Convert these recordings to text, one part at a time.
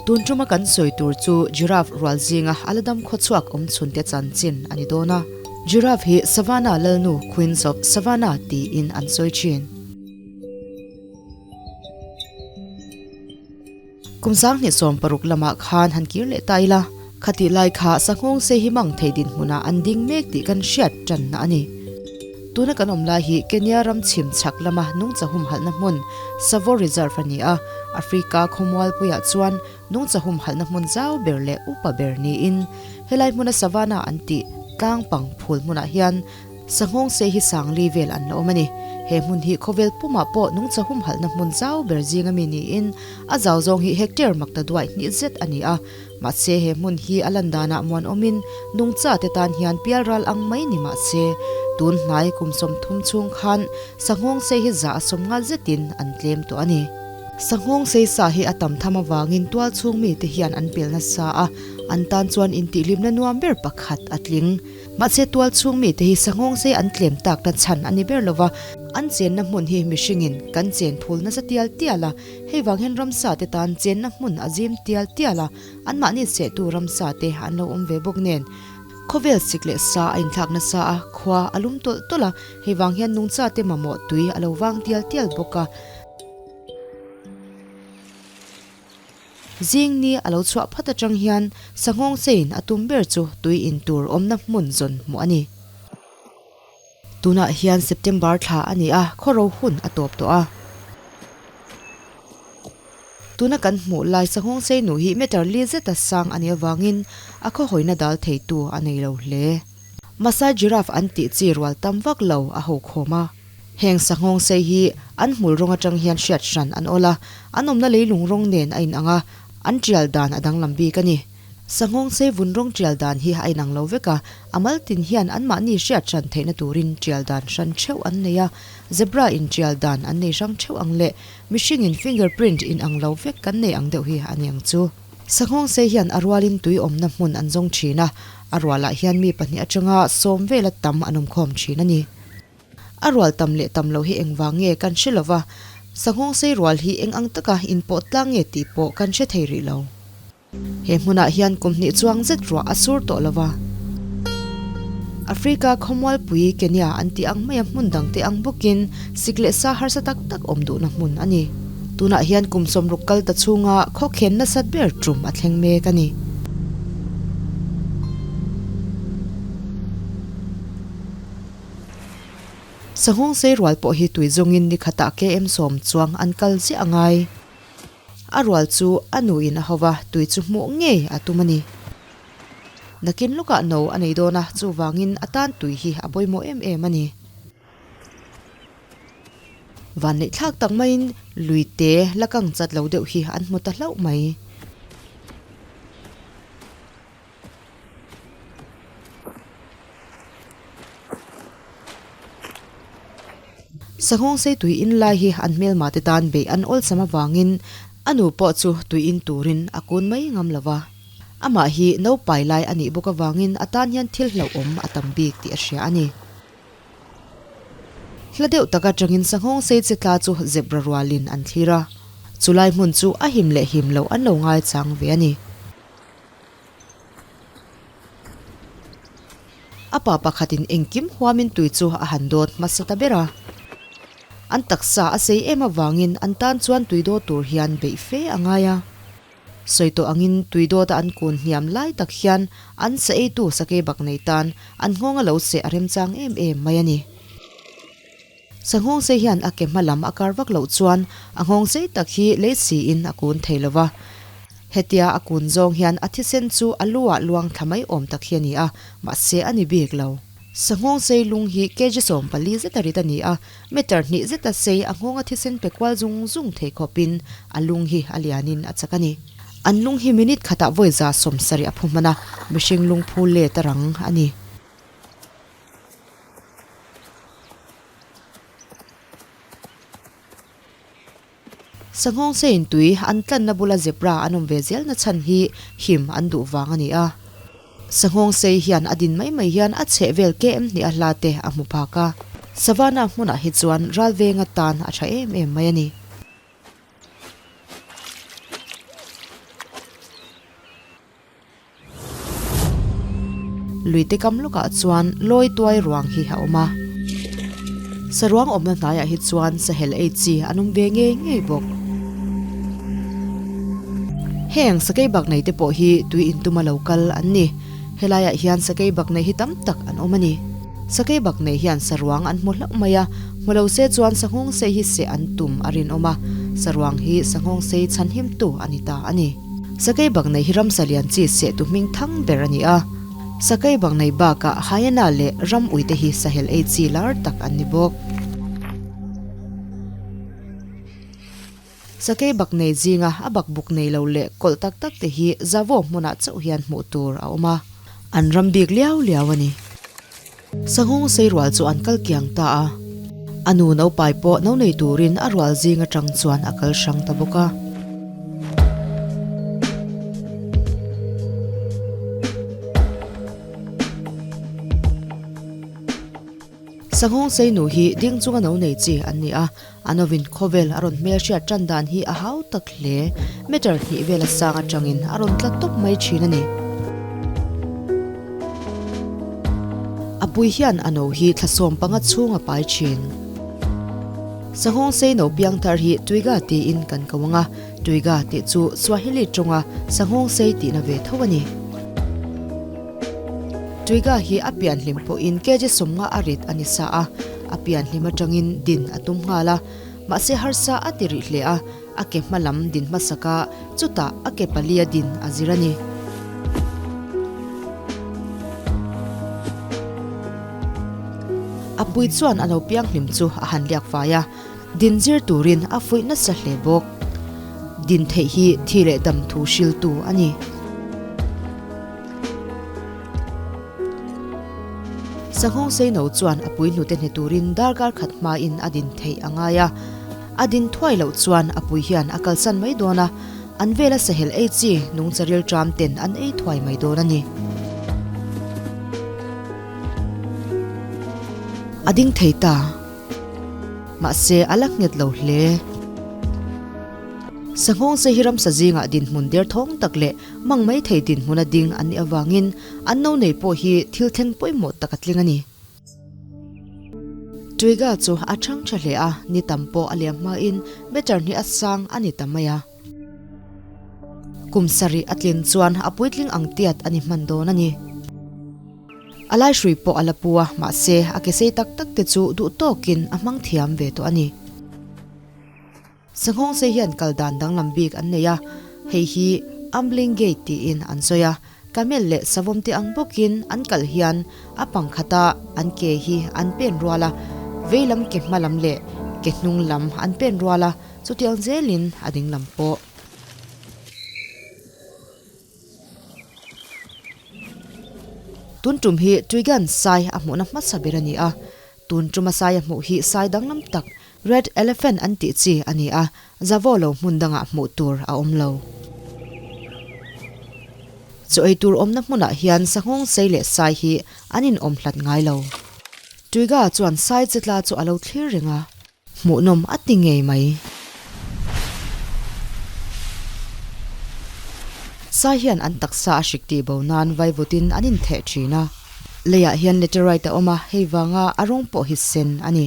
Tun tuma kan sawi tur chu giraffe rual zinga a la dam khawchhuak awm chhunte chanchin a ni dawn a. Giraffe hi Savannah lalnu, Queens of Savannah, tiin an sawi thin. Kum 2016 lamah khan han kir leh ta ila, khatih lai kha Sanghawng sei hi mang thei dinhmunah an ding mek tih kan hriat tanna a ni. Tuna kan awm lai hi Kenya ram chhim chhak lama nungcha humhalhna hmun Tsavo Reserve a ni a, Africa khawmualpuiah chuan nungcha humhalhna hmun zau ber leh upa ber niin helai hmuna Savannah an tih tlang pang phul hmunah hian Sanghawng sei hi sangli vel an la awm a ni. He hmun hi khawvel pumah pawh nungcha humhalhna hmun zau ber zinga mi niin a zau zawng hi hectare makta duai hnih zet a ni a. Mahse he hmun hi a lan danah muanawmin nungcha te tan hian pialral ang mai ni mahse tun hnai kum 30 chhung khan sanghawng sei hi za a sawm ngal zetin an tlem tawh a ni. Sanghawng sei sa hi a tam tham avangin tual chhung mite hian an pel nasa a, an tan chuan intihhlimna nuam ber pakhat a tling. Mahse tual chhung mite hi sanghawng sei an tlem tak na chhan a ni ber lova, an chenna hmun hi mihringin kan chen phul nasa tial tial a, hei vang hian ramsa te tan chenna hmun a zim tial tial a, anmahni sehtu ramsa te an lo awm ve bawk nen. Khawvel sik leh sa a inthlak nasa a, khua a lum tawlh tawlh a, hei vang hian nungcha te mamawh tui a lo vang tial tial bawk a. Zing ni a lo chhuah phat atang hian Sanghawng Sein a tum ber chu tui in tur awmna hmun zawn hmuh a ni. Tunah hian September thla a ni a, khawro hun a tawp tawh a. Tuna kan hmuh lai Sanghawng Sei nu hi meter li zeta sang a nih avangin a khawhawina dal theitu a nei lo hle. Masai Giraffe an tih chi rual tam vak lo a ho khawm a. Heng sanghawng sei hi an hmul rawng atang hian hriat hran an awl a, an awmna leilung rawng nen a inang a, an tial dan a danglam bik a ni. Sanghawng sei vun rawng tial dan hi a inang lo vek a, a mal tin hian anmahni hriat hran theihna turin tial dan hran theuh an nei a, zebra in tial dan an nei hrang theuh ang leh mihringin fingerprint inang lo vek kan nei ang deuh hi a ni ang chu. Sanghawng sei hian a rualin tui awmna hmun an zawng thin a, a rualah hian mi pahnih atanga sawm vela tam an awmkhawm thin a ni. A rual tam leh tam loh hi engvang nge kan hre lova, sanghawng sei rual hi eng ang taka inpawh tlang nge tih pawh kan hre thei rih lo. He hmunah hian kum hnih chuang zet ruah a sur tawh lova. Africa khawmualpui Kenya an tih ang maia hmun dangte ang bawkin sik leh sa harsa tak tak awm duhna hmun a ni. Tunah hian kum 60 kal ta chhunga khawkhen nasat ber tum a thleng mek a ni. Sanghawng sei rual pawh hi tui zawngin ni khatah KM 10 chuang an kal ziah a ngai. A rual chu a nuin a hova, tui chu hmuh ngei a tum a ni. Nakin lawkah no a nei dawn a, chuvangin a tan tui hi a pawimawh em em a ni. Vanneih thlak tak maiin lui te la kang chat lo deuh hi an hmu ta hlauh mai. Sanghawng sei tui in lai hi an hmelma te tan beih an awlsam avangin a nu pawh chu tui in turin a kun mai ngam lo va. Amah hi naupai lai a nih bawk avangin a tan hian thil hlauhawm a tam bik tih a hria a ni. Hla deuh tak atangin sanghawng sei che tla chu zebra rualin an thlir a. Chulai hmun chu a him leh him loh an lo ngaichang ve a ni. A pa pakhatin engkim huamin tui chu a han dawt hmasa ta ber a. An taksa a sei em avangin an tan chuan tui dawt tur hian beih fe a ngai a. Sawi tawh angin tui dawta an kun hniam lai tak hian an sa eitu sakei bak nei tan an nghawng a lo seh a remchang em em mai a ni. Sanghawng sei hian a ke hma lam a kar vak loh chuan a nghawng sei tak hi lei siin a kun thei lo va. Hetia a kun zawng hian a thisen chu a lu ah luang thla mai awm tak hi a ni a, mahse a ni bik lo. Sanghawng sei lung hi kg 14 zeta rit a ni a, meter hnih zeta sei a nghawnga thisen pe kual zung zung thei khawpin a lung hi a lianin a chak a ni. An lung hi minute khatah vawi 70 a phu hman a, mihring lungphu let a rang a ni. Sanghawng sein tui an tlanna bula zebra an awm ve zelna chhan hi him an duh vang a ni a. Sanghawng sei hian a din mai mai hian a chheh vel KM hnih a hla te a hmu phak a. Savannah hmunah hi chuan ral venga tan a tha em em mai a ni. Luite kam lawkah chuan lawi tuai ruang hi a awm a. Saruang awmna hnaiah hi chuan sahel ei chi an awm ve ngei ngei bawk. Heng sakei bak nei te pawh hi tui intuma lo kal an ni. Helaiah hian sakei bak nei hi tam tak an awm a ni. Sakei bak nei hian saruang an hmu hlauh mai a, hmu lo se chuan sanghawng sei hi seh an tum a rinawm a, saruang hi sanghawng sei chhanhimtu a ni ta a ni. Sakei bak nei hi ramsa lian chi sehtu hming thang ber a ni a. Sakei bak nei bakah hyena leh ram uite hi sahel ei chi lar tak an ni bawk. Sakei bak nei zinga a bak buk nei lo leh kawlh tak tak te hi Zavo hmunah chauh hian hmuh tur a awm a, an ram bik liau liau a ni. Sanghawng sei rual chu an kal kiang ta a, a nu naupai pawh no nei turin a rual zing atang chuan a kal hrang ta bawk a. Sanghawng sei nu hi ding chunga no nei chi an ni a, A novin khawvel a rawn hmelhriat tan dan hi a hau tak hle. Meter hnih vela sang atangin a rawn tla tawp mai thin a ni. A pui hian a no hi thlasawm panga chhung a pai thin. Sanghawng sei no piang thar hi Twiga tiin kan ko ang a, Twiga tih chu Swahili tawnga sanghawng sei tihna ve tho a ni. Twiga hi a pian hlim pawhin kg sawmnga a rit a ni sa a, a pian hlim atangin din a tum nghal a, mahse harsa a ti rih hle a, a ke hma lam din hmasak a, chutah a ke pali a din a zir a ni. A pui chuan a lo piang hlim chu a han liak fai a, din zir turin a fuih nasa hle bawk. Din theih hi thi leh dam thu hriltu a ni. Sanghawng Seino chuan a pui hnute hne turin darkar khat hmain a din theih a ngai a. A din thuai loh chuan a pui hian a kalsan mai dawn a, an vela sahel ei chi nungcha rilṭam ten an ei thuai mai dawn a ni. A ding thei ta. Mahse a la nghet lo hle. Sanghawng Sei hi ramsa zingah dinhmun derthawng tak leh Mang mai thei dinhmun a ding an nih avangin an no nei pawh hi thil thleng pawimawh tak a tling a ni. Twiga chu a chhang tha hle a, ni tam pawh a liam hmain meter hnih a sang a ni ta mai a. Kum sarih a tlin chuan a puitling ang tiat a ni hman dawn a ni. A lai hrui pawh a la pu a, mahse a ke sei tak tak te chu duh tawkin a hmang thiam ve tawh a ni. Sanghawng sei hian kal dan danglam bik an nei a, hei hi Ambling Gate tiin an sawi a, camel leh savawm te ang bawkin an kal hian a pang khata an ke hi an pen rual a, vei lam ke hma lam leh ke hnung lam an pen rual a, chutiang zelin a ding lam pawh. Tun tum hi Twigan sai a hmuhna hmasa ber a ni a, tun tuma sai a hmuh hi sai danglam tak Red Elephant an tih chi a ni a, Zavo lo hmun dangah hmuh tur a awm lo. Chaw ei tur awmna hmunah hian sanghawng sei leh sai hi an inawm hlat ngai lo. Twiga chuan sai chitla chu a lo thlir reng a. Hmuhnawm a ti ngei mai. Sai hian an taksa a hrik tih bo nan vaivutin an intheh thin a. Leiah hian laterite a awm a, hei vanga a rawng pawh hi sen a ni.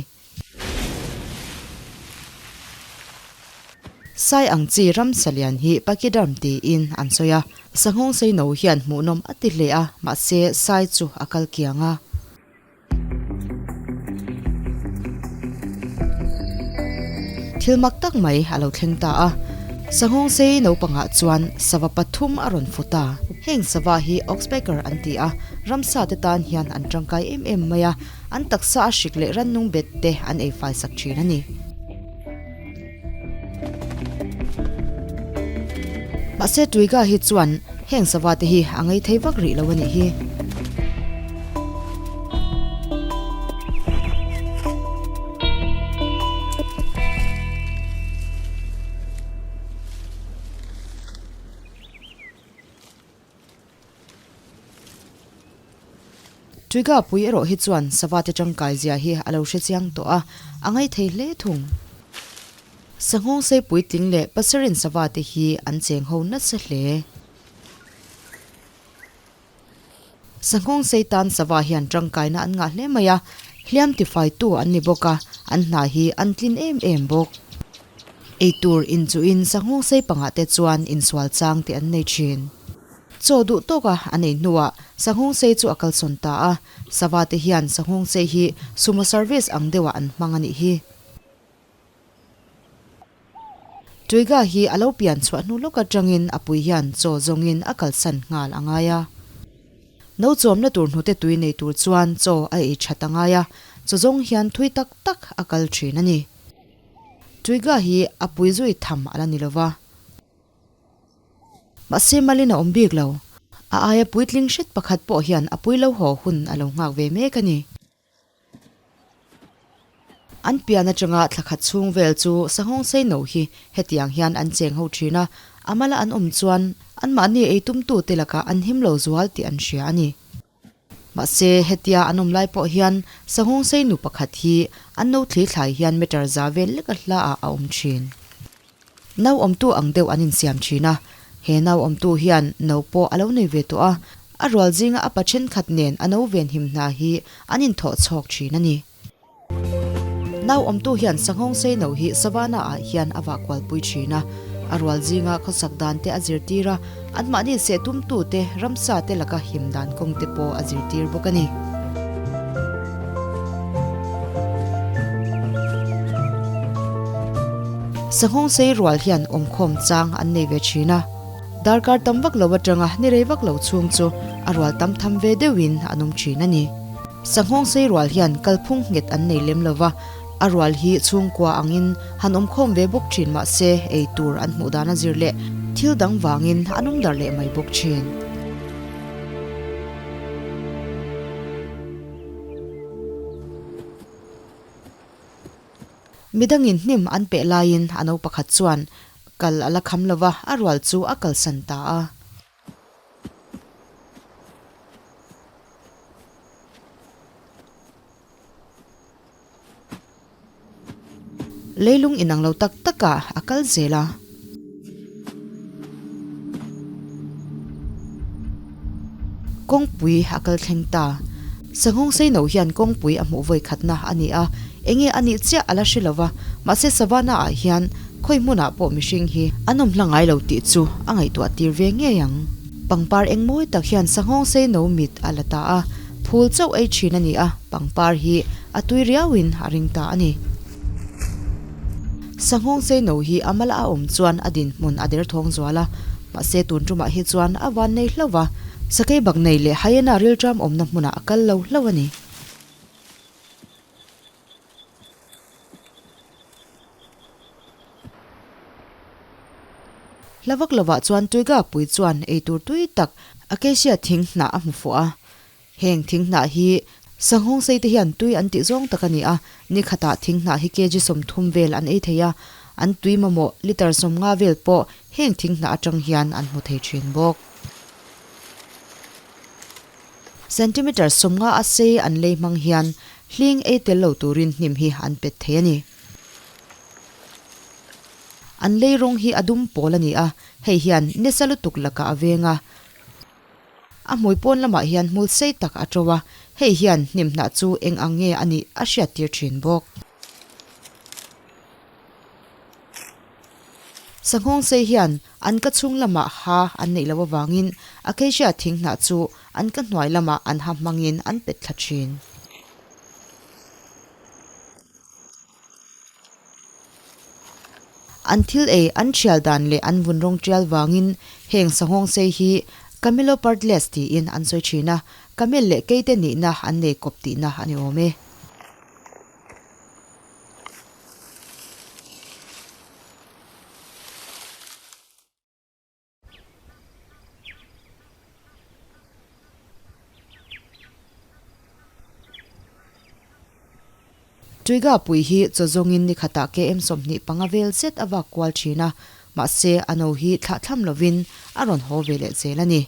Sai ang chi ramsa lian hi Pachyderm tiin an sawi a. Sanghawng seino hian hmuhnawm a ti hle a, mahse sai chu a kal kiang a. Thil mak tak mai a lo thleng ta a, Sanghawng sei naupangah chuan sava pathum a rawn fu ta. Heng sava hi oxpecker an ti a, ramsa te tan hian an tangkai em em mai a, an taksa a hrik leh rannung bet te an ei fai sak thin a ni. Mahse Twiga hi chuan heng sava te hi a ngei thei vak rih lo a nih hi. Twiga pui erawh hi chuan sava te tangkai zia hi a lo hre chiang tawh a, a ngaithei hle thung. Sanghawng sei puitling leh pasarin sava te hi an cheng ho nasa hle. Sanghawng sei tan sava hian tangkaina an ngah hle mai a, hliam tifaitu an ni bawk a, an hna hi an tlin em em bawk. Eitur inchuhin sanghawng sei pangah te chuan insual chang tih an nei thin. Chaw duh tawka an ei hnuah sanghawng sei chu a kalsawn ta a, sava te hian sanghawng sei hi sumo service ang deuhah an hmang a nih hi. Tuiga hi a lo pian chhuah hnu lawk atangin a pui hian chaw zawngin a kalsan nghal a ngai a. No chawmna tur hnute tui nei tur chuan chaw a ei that a ngai a, chaw zawng hian thui tak tak a kal thin a ni. Tuiga hi a pui zui tham a la ni lova. Mahse malin a awm bik lo. A aia puitling hret pakhat pawh hian a pui lo haw hun a lo nghak ve mek a ni. An pian atanga thla khat chhung vel chu Sanghawng Seino hi hetiang hian an cheng ho thin a, a mala an awm chuan anmahni ei tumtute lakah an him lo zual tih an hria a ni. Mahse, hetia an awm lai pawh hian Sanghawng Seinu pakhat hi an no thli thlai hian meter za vel lek a hlaah a awm thin. Nau awmtu ang deuh an insiam thin a, he nau awmtu hian no pawh a lo nei ve tawh a, a rual zinga a pa thenkhat nen a no venhim hna hi an inthawh chhawk thin a ni. Nau awmtu hian Sanghawng sei no hi Savannah ah hian a vah kualpui thin a, a rual zinga khawsak dan te a zirtir a, anmahni seh tumtu te ramsa te laka him dan kawng te pawh a zirtir bawk a ni. Sanghawng sei rual hian awmkhawm chang an nei ve thin a, darkar tam vak lo atanga ni rei vak lo chhung chu a rual tam tham ve deuhin an awm thin a ni. Sanghawng sei rual hian kalphung nghet an nei lem lo va, a rual hi chhungkua angin han awmkhawm ve bawk thin mah se ei tur an hmuh dan a zir leh thil dang vangin an awm dar leh mai bawk thin. Midangin hnim an peh laiin a no pakhat chuan kal a la kham lo va, a rual chu a kalsan ta a. Leilung inang lo tak takah a kal zel a. Kawngpui a kal thleng ta. Sanghawng Seino hian kawngpui a hmuh vawi khatna a ni a, enge a nih chiah a la hre lo va, mahse Savannah ah hian khawi hmunah pawh mihring hi an awm hla ngai lo tih chu a ngaihtuah tir ve ngei ang. Pangpar eng mawi tak hian Sanghawng Seino mit a la ta a, phul chauh ei thin a ni a, pangpar hi a tui riauin a ring ta a ni. Sanghawng Seino hi a mala a awm chuan a dinhmun a derthawng zual a, mahse tun tumah hi chuan a van nei hlauh va, sakei bak nei leh hyena rilṭam awmna hmunah a kal lo hlauh a ni. Hla vak lovah chuan Tuiga pui chuan eitur tui tak acacia thing hnah a hmu fuh a. Heng thing hnah hi Sanghawng sei te hian tui an tih zawng tak a ni a, ni khatah thing hnah hi kg 30 vel an ei thei a, an tui mamawh litre 50 vel pawh heng thing hnah atang hian an hmu thei thin bawk. Centimetre 50 a sei an lei hmang hian hling ei tel lo turin hnim hi an pet thei a ni. An lei rawng hi a dum pawl a ni a, hei hian nisa lutuk lakah a veng a. A hmui pawn lamah hian hmul sei tak a to a, hei hian hnim hnah chu eng ang nge a nih a hriat tir thin bawk. Sanghawng sei hian an ka chhung lamah ha an neih loh avangin acacia thing hnah chu an ka hnuai lamah an ha hmangin an pet thla thin. An thil ei an thial dan leh an vun rawng tial vangin heng sanghawng sei hi Camelopards tiin an sawi thin a, camel leh keite nihna an nei kawp tihna a ni awm e. Tuiga pui hi chaw zawngin ni khatah KM 25 vel zet a vak kual thin a, mahse a no hi thlah thlam lovin a rawn haw ve leh zel a ni.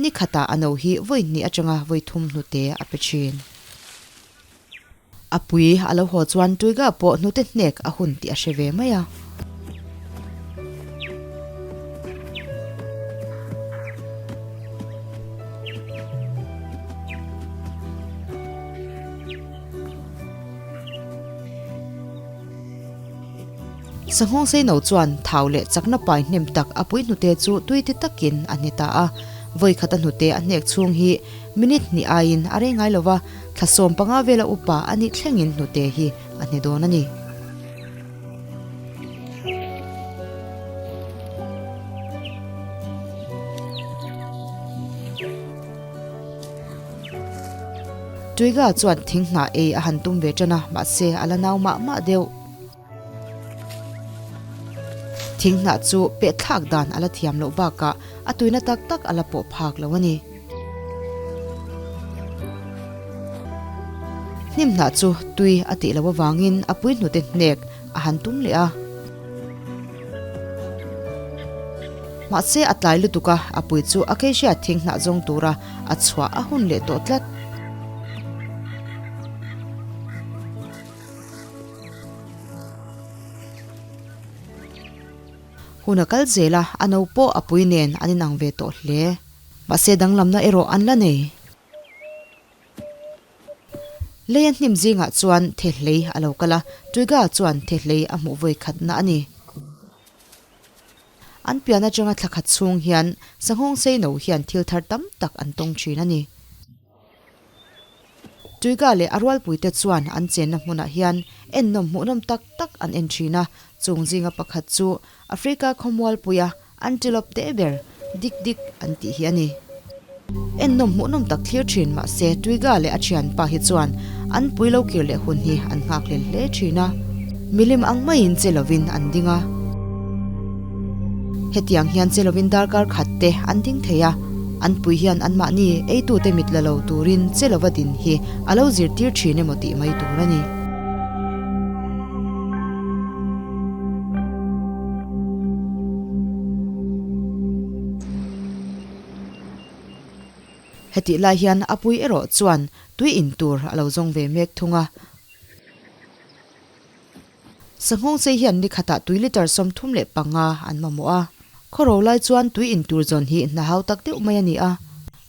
Ni khatah a no hi vawi hnih atanga vawi thum hnute a pe thin. A pui a lo haw chuan Tuiga pawh hnute hnek a hun tih a hre ve mai a. Sanghawngsei no chuan thau leh chakna pai hnem tak a pui hnute chu tui ti takin a hne ta a. Vawi khat a hnute a hnek chhung hi minute hnih aiin a rei ngai lo va, thla 15 vela upa a nih thlengin hnute hi a hne dawn a ni. Tuiga chuan thing hnah ei a han tum ve tan a, mahse a la nau mah mah deuh. Thing hnah chu peh thlak dan a la thiam loh bakah a tuina tak tak a la pawh phak lo a ni. Hnim hnah chu tui a tih loh avangin a pui hnute hnek a han tum leh a. Mahse a tlai lutuk a, a pui chu a keihriat thing hnah zawng tura a chhuah a hun leh tawh tlat. Hun a kal zel a, a no pawh a pui nen an inang ve tawh hle. Mahse danglamna erawh an la nei. Lei a hnim zingah chuan thehlei a lo kal a, Twiga chuan thehlei a hmuh vawi khatna a ni. An pian atanga thla khat chhung hian Sanghawng Seino hian thil thar tam tak an tawng thin a ni. Twiga leh a rualpuite chuan an chenna hmunah hian ennawm hmuhnawm tak tak an en thin a, chung zinga pakhat chu Africa khawmualpuia Antelope te ber dik dik an tih hi a ni. Ennawm hmuhnawm tak thlir thin mahse Twiga leh a thianpa hi chuan an pui lo kir leh hun hi an nghak hlel hle thin a. Milim ang maiin che lovin an ding a. Hetiang hian che lovin darkar khat te an ding thei a, an pui hian anmahni eitute mit la lo turin che lova din hi a lo zirtir thin emaw tih mai tur a ni. Hetih lai hian a pui erawh chuan tui in tur a lo zawng ve mek thung a. Sanghawng sei hian ni khatah tui litre 35 an mamawh a. Khawro lai chuan tui in tur zawn hi hna hau tak deuh mai a ni a.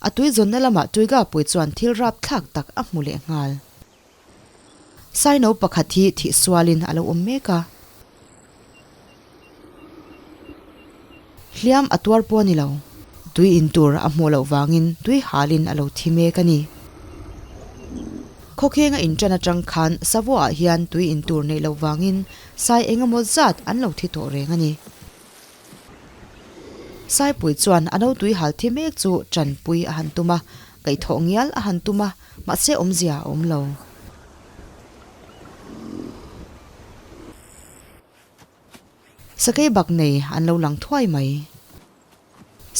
A tui zawnna lamah tuiga pui chuan thil rapthlak tak a hmu leh nghal. Saino pakhat hi thih sualin a lo awm mek a. Hliam a tuar pawh a ni lo. Tui in tur a hmuh loh vangin tui halin a lo thi mek a ni. Khawkhenga in ṭan aṭang khan Savoa-ah hian tui in tur neih loh vangin sai eng emaw zat an lo thi tawh reng a ni. Saipui chuan a no tui hal thi mek chu ṭanpui a han tum a, kaihthawh ngial a han tum a, mahse awmzia a awm lo. Sakei bak nei an lo lang thuai mai.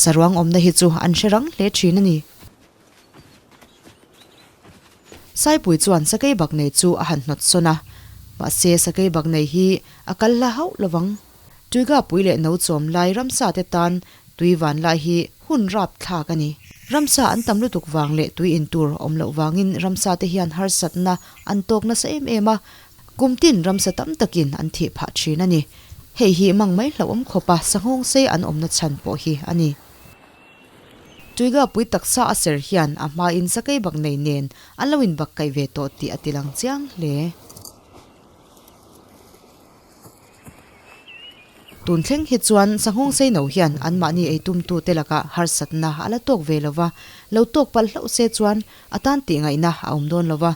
Saruang awmna hi chu an hre rang hle thin a ni. Saipui chuan sakei bak nei chu a han hnawt sawn a, mahse sakei bak nei hi a kal hla hauh lovang. Tuiga pui leh no chawm lai ramsa te tan tui van lai hi hun rap thlak a ni. Ramsa an tam lutuk vang leh tui in tur awm loh vangin ramsa te hian harsatna an tawk nasa em em a, Kum tin ramsa tam takin an thih phah thin a ni. Hei hi mang mai hlauhawm khawpa sanghawng sei an awmna chhan pawh hi a ni. Tuiga pui taksa a ser hian a hmain sakei bak nei nen an lo inbak kaih ve tawh tih a ti lang chiang hle. Tun thleng hi chuan sanghawng sei no hian anmahni eitumtute lakah harsatna a la tawk ve lo va, lo tawk palh hlauh se chuan a tan tih ngaihna a awm dawn lo va,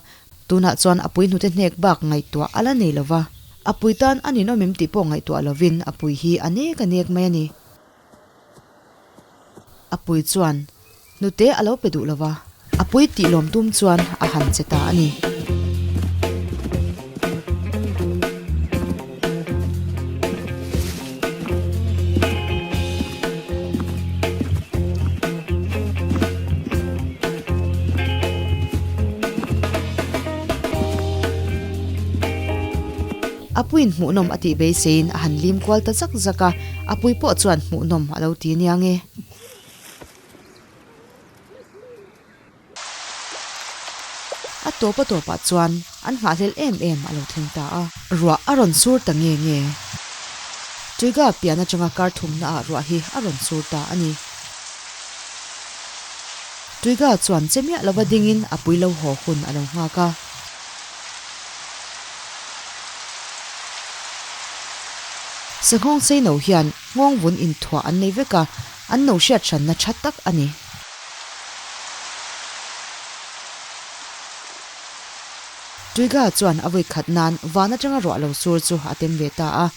Tunah chuan a pui hnute hnek bak ngaihtuah a la nei lo va, a pui tan a ninawm em tih pawh ngaihtuah lovin a pui hi a nek a nek mai a ni. A pui chuan hnute a lo pe duh lo va, a pui tih lawm tum chuan a han che ta a ni. A puiin hmuhnawm a tih beiseiin a han lim kual ta zak zak a, a pui pawh chuan hmuhnawm a lo ti nia nge. A tawp a tawpah chuan an nghahhlelh em em a lo thleng ta a. Ruah a rawn sur ta nge nge. Tuiga pian atanga kar thumna ah ruah hi a rawn sur ta a ni. Tuiga chuan che miah lova dingin a pui lo haw hun a lo nghak a. Sanghawng sei no hian nghawng vun inthuah an nei vek a, an no hriat hranna tha tak a ni. Twiga chuan a vawi khat nan van atanga ruah lo sur chu a tem ve ta a.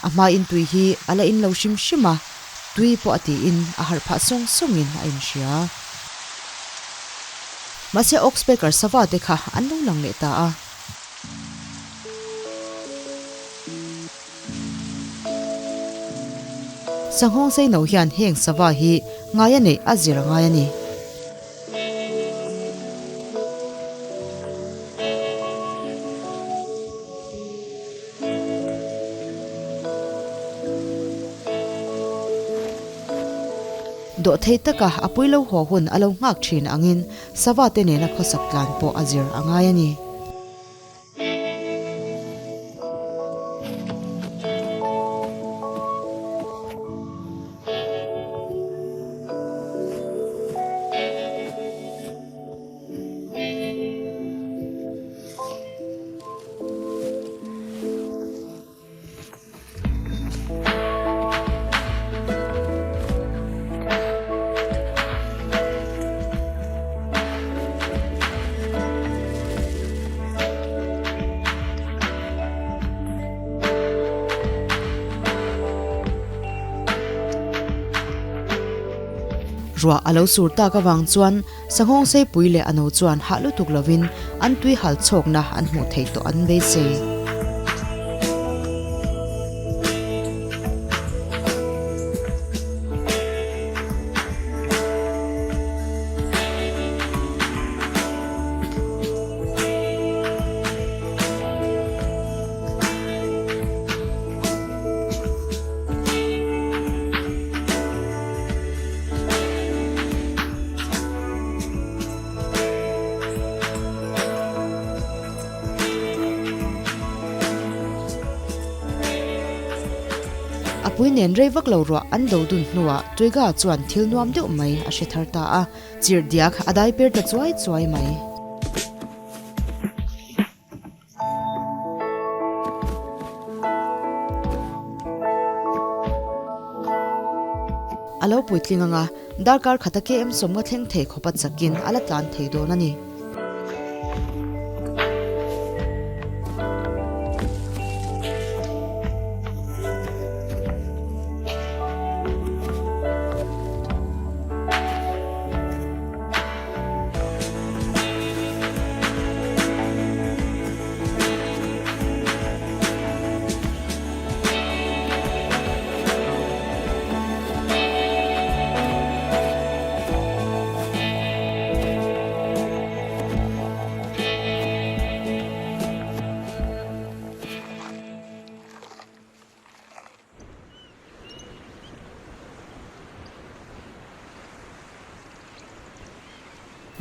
A hmain tui hi a la in lo hrim hrim a, tui pawh a tiin a harh phah sawng sawngin a inhria. Mahse Oxpecker sava te kha an lo lang leh ta a. Sanghawng Seino hian heng sava hi ngai a neih a zir a ngai a ni. Dawhthei taka a pui lo haw hun a lo nghak thin angin sava te nena khawsak tlan pawh a zir a ngai a ni. Ruah a lo sur tak avang chuan Sanghawng Seipui leh a no chuan hah lutuk lovin an tui hal chhawkna an hmuh theih tawh an beisei. A pui nen rei vak lo ruah an do dun hnuah Twiga chuan thil nuam deuh mai a hre thar ta a, chirh diak a dai per ta chuai chuai mai. A lo puitling ang a, darkar khata KM sawmnga thleng thei khawpa chakin a la tlan thei dawn a ni.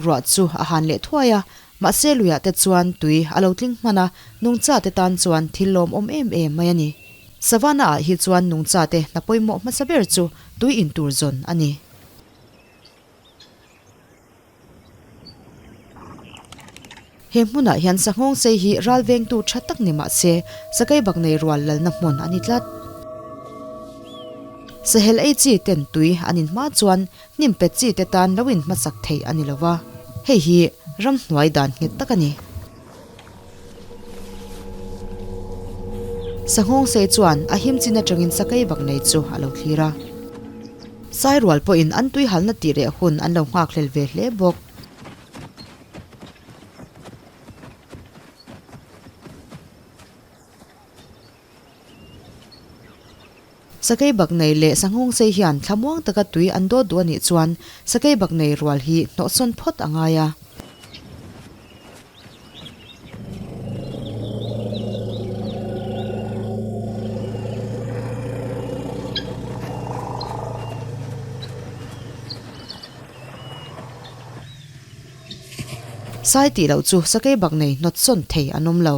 Ruah chu a han leh thuai a, mahse luiah te chuan tui a lo tling hman a, nungcha te tan chuan thil lawmawm em em mai a ni. Savannah ah hi chuan nungcha te hna pawimawh hmasa ber chu tui in tur zawn a ni. He hmunah hian sanghawng sei hi ral vengtu tha tak ni mah se, sakei bak nei rual lalna hmun a ni tlat. Sahel ei chi ten tui an in hma chuan hnim pet chi te tan lo in hmasak theih a ni lo va, hei hi ramhnuai dan nghet tak a ni. Sanghawng sei chuan a him chin atangin sakei bak nei chu a lo thlir a. Sairual pawhin an tui halna tih reh hun an lo nghakhlel ve hle bawk. Sakei bak nei leh sanghawng sei hian thlamuang taka tui an dawt duh a nih chuan sakei bak nei rual hi hnawhsawn phawt a ngai a. Sai tih loh chu sakei bak nei hnawtsawn thei an awm lo.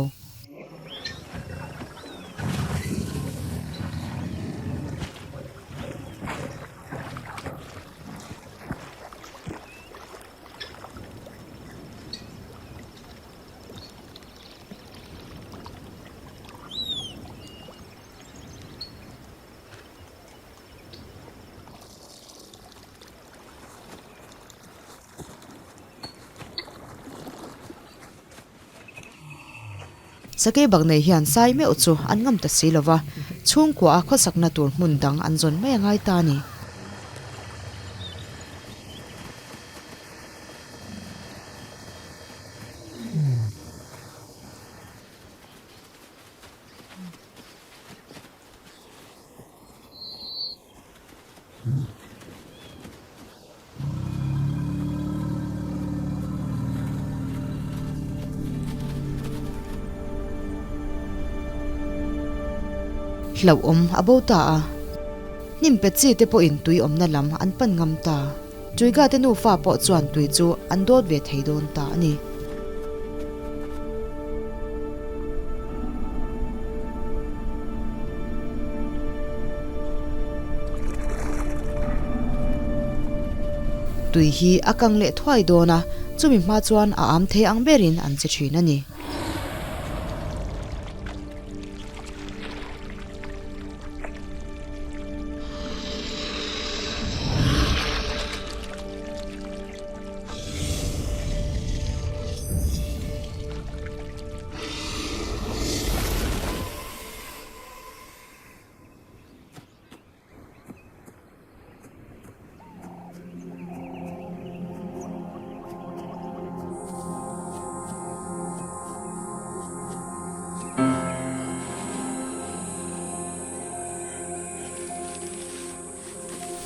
Sakei bak nei hian sai meuh chu an ngam ta si lova, chhungkua a khawsakna tur hmun dang an zawn mai a ngai ta a ni. Hlauhawm a bo ta a, hnim pe chi te pawhin tui awmna lam an pan ngam ta. Tuiga te nufa pawh chuan tui chu an dawt ve thei dawn ta a ni. Tui hi a kang leh thuai dawn a, chumi hma chuan a am thei ang berin an che thin a ni.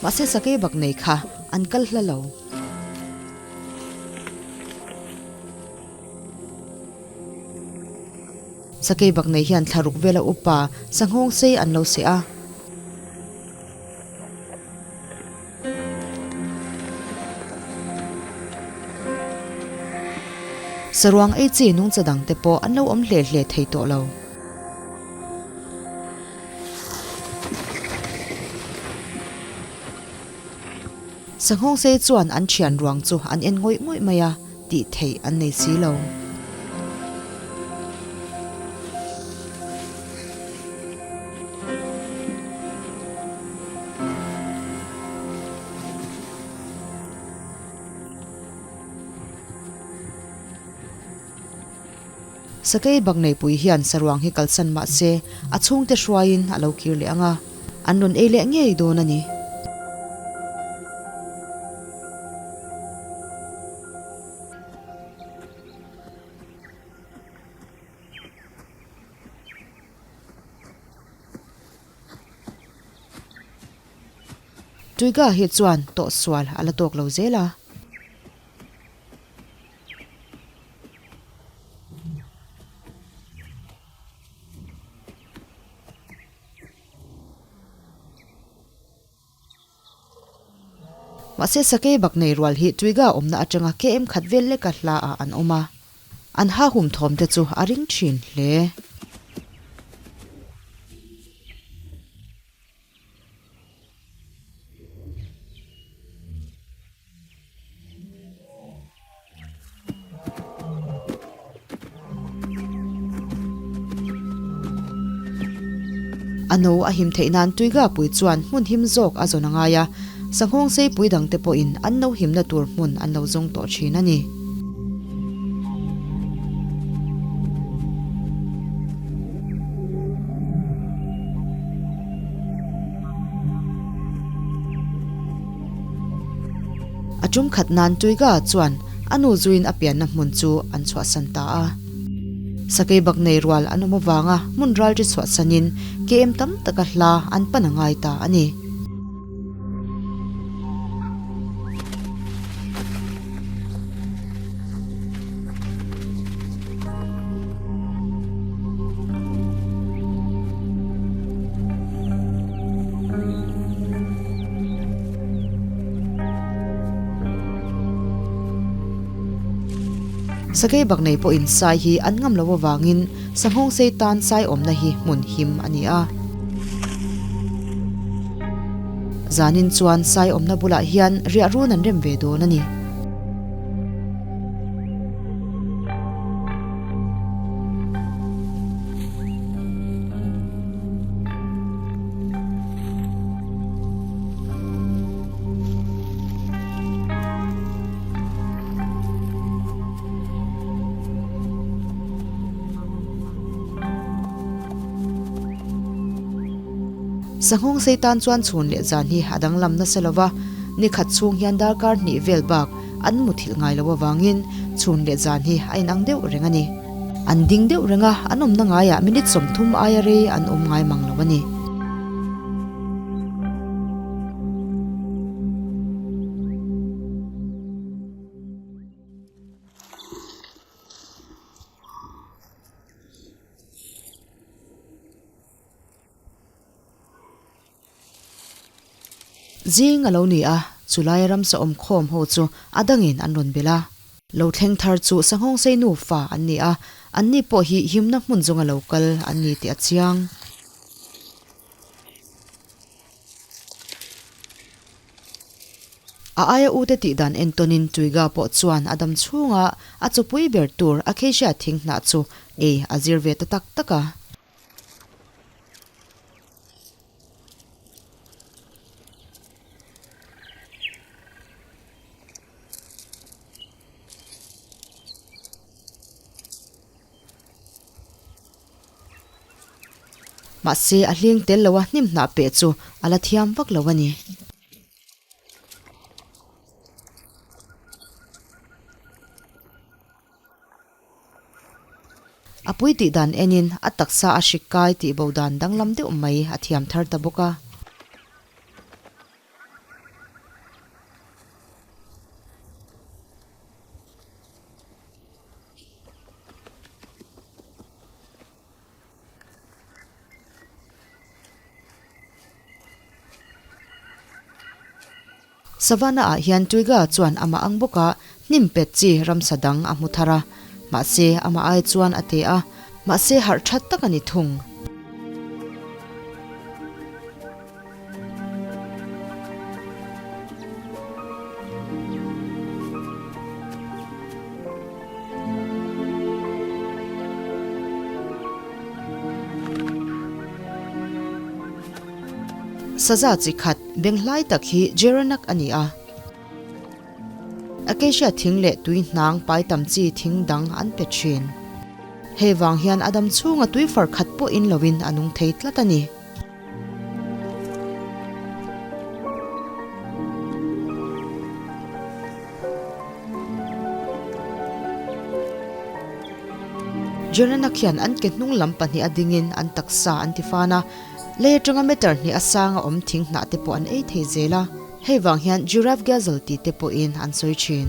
Mahse sakei bak nei kha an kal hla lo. Sakei bak nei hian thlaruk vela upa sanghawng sei an lo seh a. Saruang ei chi nungcha dang te pawh an lo awm hle hle thei tawh lo. Sanghawng sei chuan an thian ruang chu an en ngawih ngawih mai a, tih theih an nei si lo. Sakei Bakneipui hian saruang hi kalsan mah se a chhungte hruaiin a lo kir leh ang a, an rawn ei leh ngei dawn a ni. Tuiga hi chuan tawhsual a la tawk lo zel a. Mahse sakei bak nei rual hi Tuiga awmna atanga KM khat vel leka hla ah an awm a, an ha hum thawm te chu a ring thin hle. A no a him theih nan Tuiga pui chuan hmun him zawk a zawn a ngai a, sanghawng seipui dangte pawhin an no himna tur hmun an lo zawng tawh thin a ni. A tum khat nan Tuiga chuan a nu zuiin a pianna hmun chu an chhuahsan ta a. Sakei bak nei rual an awm avanga hmun ralri chhuahsanin KM tam taka hla an pan a ngai ta a ni. Sakei bak nei pawhin sai hi an ngam lo avangin sanghawng sei tan sai awmna hi hmun him a ni a. Zanin chuan sai awmna bulah hian riah run an rem ve dawn a ni. Sanghawng sei tan chuan chhun leh zan hi a danglam nasa lo va, ni khat chhung hian darkar hnih vel bak an muthilh ngai lo avangin chhun leh zan hi a inang deuh reng a ni. An ding deuh reng a, an awmna ngaiah minute 30 aia rei an awm ngai mang lo a ni. Zing a lo ni a, chulai ramsa awmkhawm ho chu a dangin an rawn belh a. Lo thleng thar chu Sanghawngsei nufa an ni a, anni pawh hi himna hmun zawnga lo kal an ni tih a chiang. A aia ute tih dan entawnin Tuiga pawh chuan a dam chhunga a chawpui ber tur Acacia thing hnah chu ei a zir ve ta tak tak a. Mahse, a hling tel lo a hnim hnah peh chu a la thiam vak lo a ni. A pui tih dan enin a taksa a hrik kai tih bo dan danglam deuh mai a thiam thar ta bawk a. Savannah ah hian Twiga chuan amah ang bawk a hnim pet chi ramsa dang a hmu thar a, mahse amah ai chuan a te a, mahse harh that tak a ni thung. Saza chi khat beng hlai tak hi Jeranak a ni a. Acacia thing leh tui hnang pai tam chi thing dang an pe thin. Hei vang hian a dam chhunga tui far khat pawh in loin a nung thei tlat a ni. Jeranak hian an ke hnung lam pahnih a dingin an taksa an ti fan a. Lei atanga meter hnih a sang a awm thing hnah te pawh an ei thei zel a, hei vang hian giraffe gazelle tih te pawhin an sawi thin.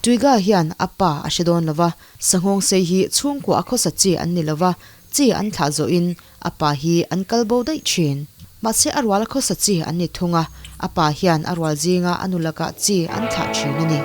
Tuiga hian a pa a hre dawn lo va, sanghawng sei hi chhungkua a khawsa chi an ni lo va, chi an thlah zawhin a pa hi an kal bo daih thin. Mahse a rual a khawsa chi an ni thung a, a pa hian a rual zinga a nu lakah chi an thlah thin a ni.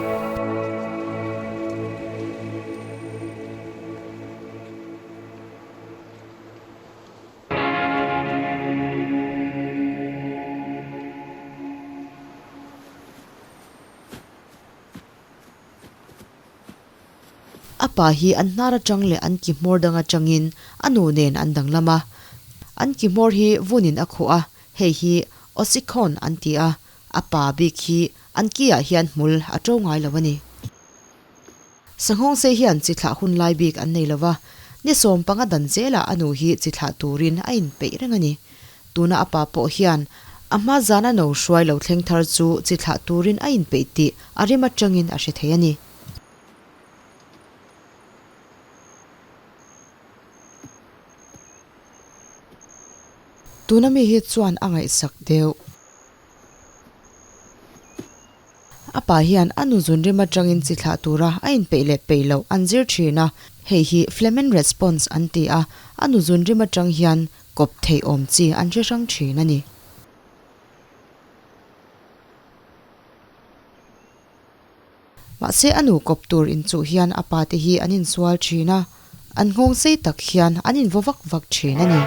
A pa hi an hnar atang leh an ki hmawr dang atangin a nu nen an danglam a. An ki hmawr hi vunin a khuh a, hei hi ossichon an ti a, a pa bik hi an ki ah hian hmul a to ngai lo a ni. Sanghawngsei hian chi thlah hun lai bik an nei lo va, ni 15 dan zelah a nu hi chi thlah turin a inpeih reng a ni. Tuna a pa pawh hian a hma zana no hruai lo thleng thar chu chi thlah turin a inpeih tih a rim atangin a hre thei a ni. Tuna mi hi chuan a ngaihsak deuh. A pa hian a nu zun rim atangin chi thlah tura a inpeih leh peih loh an zir thin a, hei hi Flehmen response an ti a, a nu zun rim atang hian kawp theih awm chi an hre hrang thin a ni. Mahse a nu kawp tur inchuh hian a pa te hi an insual thin a, an nghawng sei tak hian an invaw vak vak thin a ni.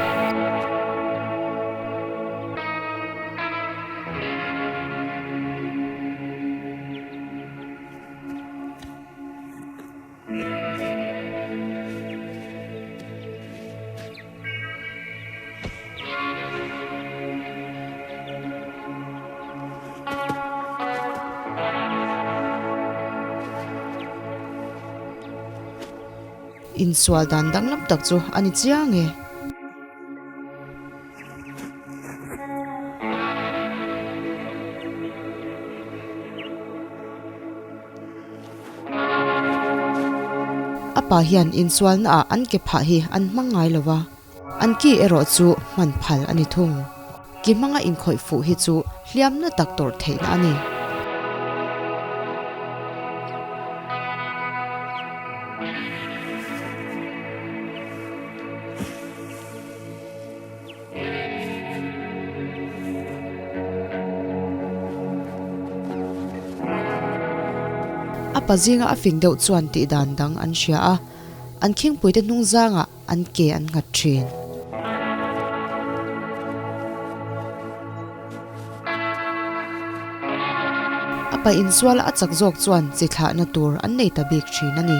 Insual dan danglam tak chu a ni chiang e. A pa hian insualna ah an ke phah hi an hmang ngai lo va, an ki erawh chu hman phal a ni thung. Ki hmanga inkhawih fuh hi chu hliamna tak tawrh theihna a ni. A pa zinga a fing deuh chuan tih dan dang an hria a, an khingpuite hnung zangah an ke an nghat thin. A pa insuala a chak zawk chuan chi thlahna tur an nei ta bik thin a ni.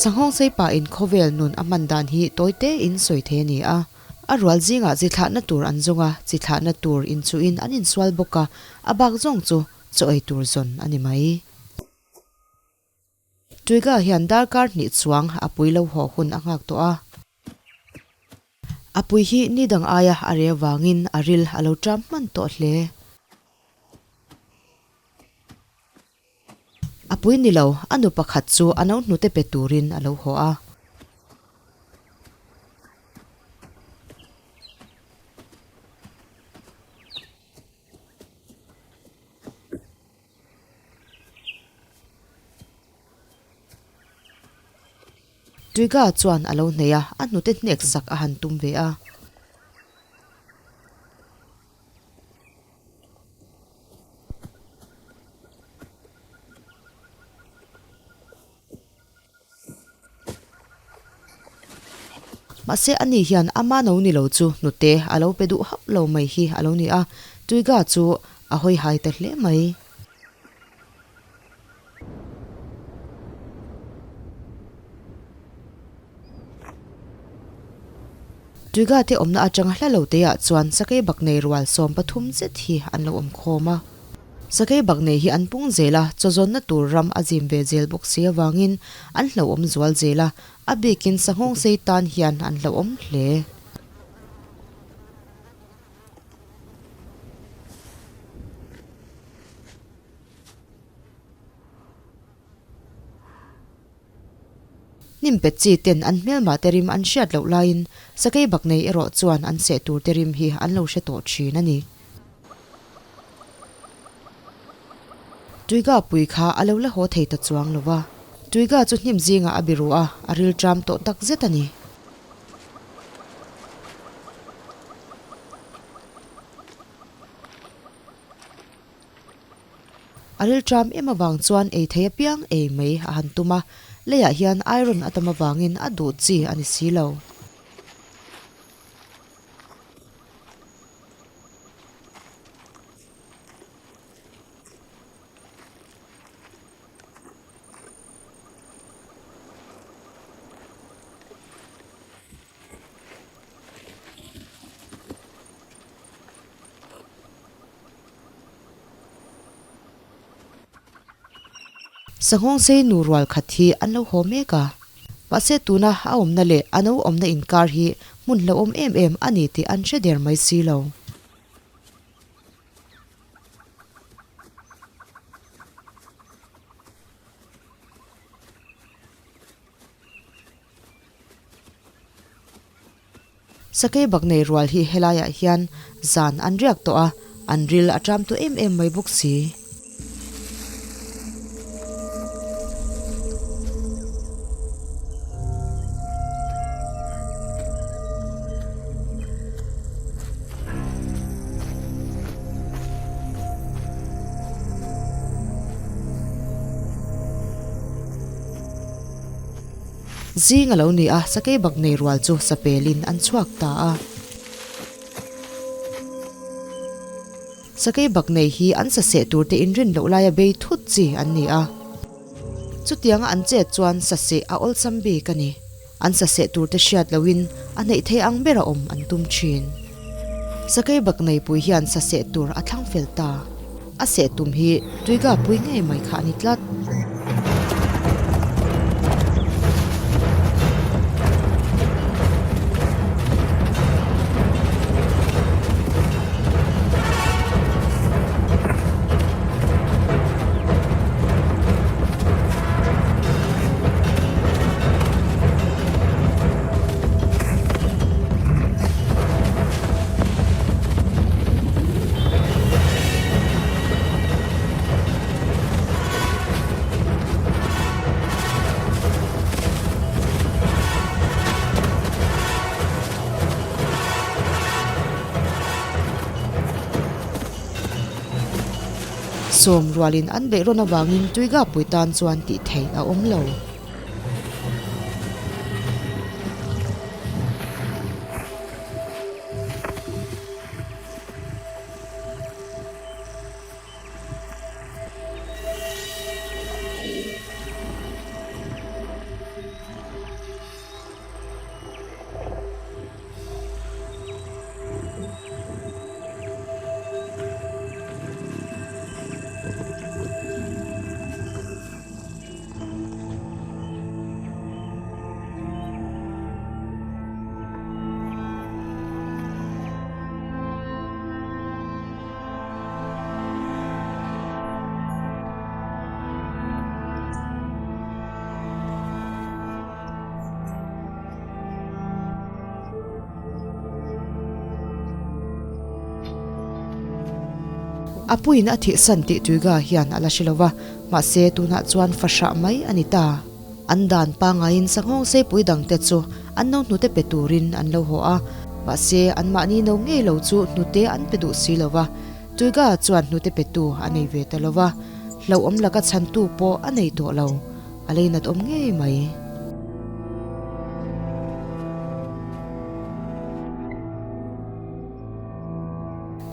Sanghawng Seipa in khawvel nun a hman dan hi tawi te in sawi thei a ni a. A rual zingah chi thlahna tur an zawng a, chi thlahna tur inchuhin an insual bawk a, a bak zawng chu chaw ei tur zawn a ni mai. Tuiga hian darkar hnih chuang a pui lo haw hun a nghak tawh a. A pui hi ni dang aia a reh avangin a ril a lo ṭam hman tawh hle. A pui ni lo, a nu pakhat chu a no hnute pe turin a lo haw a. Twiga chuan a lo hneih a, a hnute hnek sak a han tum ve a. Mahse ani hian ama no ni lo chu hnute a lo pe duh hauh lo mai hi a lo ni a, Twiga chu a hawi hai ta hle mai. Tuiga te awmna atanga hla lo teiah chuan sakei bak nei rual 13 zet hi an lo awm khawm a. Sakei bak nei hi an pung zel a, chawzawnna tur ram a zim ve zel bawk si avangin an hlauhawm zual zel a, a bikin sanghawng sei tan hian an hlauhawm hle. Hnim pet chi ten an hmelmah te rim an hriat loh laiin sakei bak nei erawh chuan an seh tur te rim hi an lo hre tawh thin a ni. Tuiga pui kha a lo la haw thei ta chuang lo va. Tuiga chu hnim zingah a biru a, a rilṭam tawh tak zet a ni. A rilṭam em avang chuan ei thei apiang ei mai a han tum a, leiah hian iron a tam avangin a duh chi a ni si lo. Sanghawng sei nu rual khat hi an lo haw mek a, mahse tuna a awmna leh a no awmna inkar hi hmun hlauhawm em em a ni tih an hre der mai si lo. Sakei bak nei rual hi helaiah hian zan an riak tawh a, an ril a ṭam tawh em em mai bawk si. Zing a lo ni a, sakei bak nei rual chu sapelin an chhuak ta a. Sakei bak nei hi an saseh tur te inrin loh laia bei thut chi an ni a. Chutianga an chet chuan saseh a awlsam bik a ni. An saseh tur te hriat loin a hneih thei ang bera awm an tum thin. Sakei bak neipui hian saseh tur a thlang fel ta. A seh tum hi tuiga pui ngei mai kha a ni tlat. Sawm rualin an beih rawn avangin Tuiga pui tan chuan tih theih a awm lo. A puiin a thihsan tih Tuiga hian a la hre lo va, mahse tunah chuan fahrah mai a ni ta. An dan pangaiin sanghawng seipui dangte chu an no hnute pe turin an lo haw a, mahse anmahni no ngei lo chu hnute an pe duh si lo va, Tuiga chuan hnute petu a nei ve ta lo va, hlauhawm laka chhantu pawh a nei tawh lo. A leinat awm ngei mai.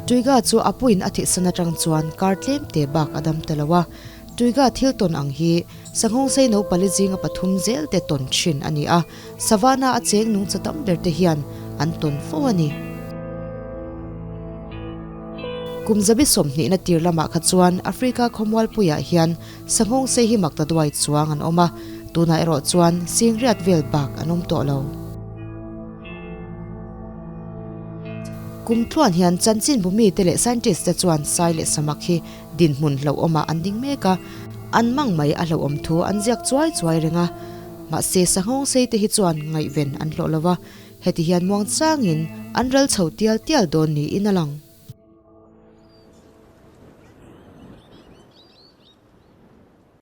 Tuiga chu a puiin a thihsan atang chuan kar tlem te bak a dam ta lo a. Tuiga thil tawn ang hi Sanghawng sei no pali zinga pathum zel te tawn thin a ni a, Savannah a cheng nungcha tam ber te hian an tawn fo a ni. Kum zabi sawmhnihna tir lamah kha chuan Africa khawmualpuiah hian Sanghawng sei hi mak ta duai chuang an awm a, tunah erawh chuan singriat vel bak an awm tawh lo. Kum tluan hian chanchinbu mite leh scientist te chuan sai leh samak hi dinhmun hlauhawmah an ding mek a, an mang mai a hlauhawm thu an ziak chuai chuai reng a. Mahse sanghawng sei te hi chuan ngaihven an hlawh lo va, heti hian muangchangin an ral chho tial tial dawn niin a lang.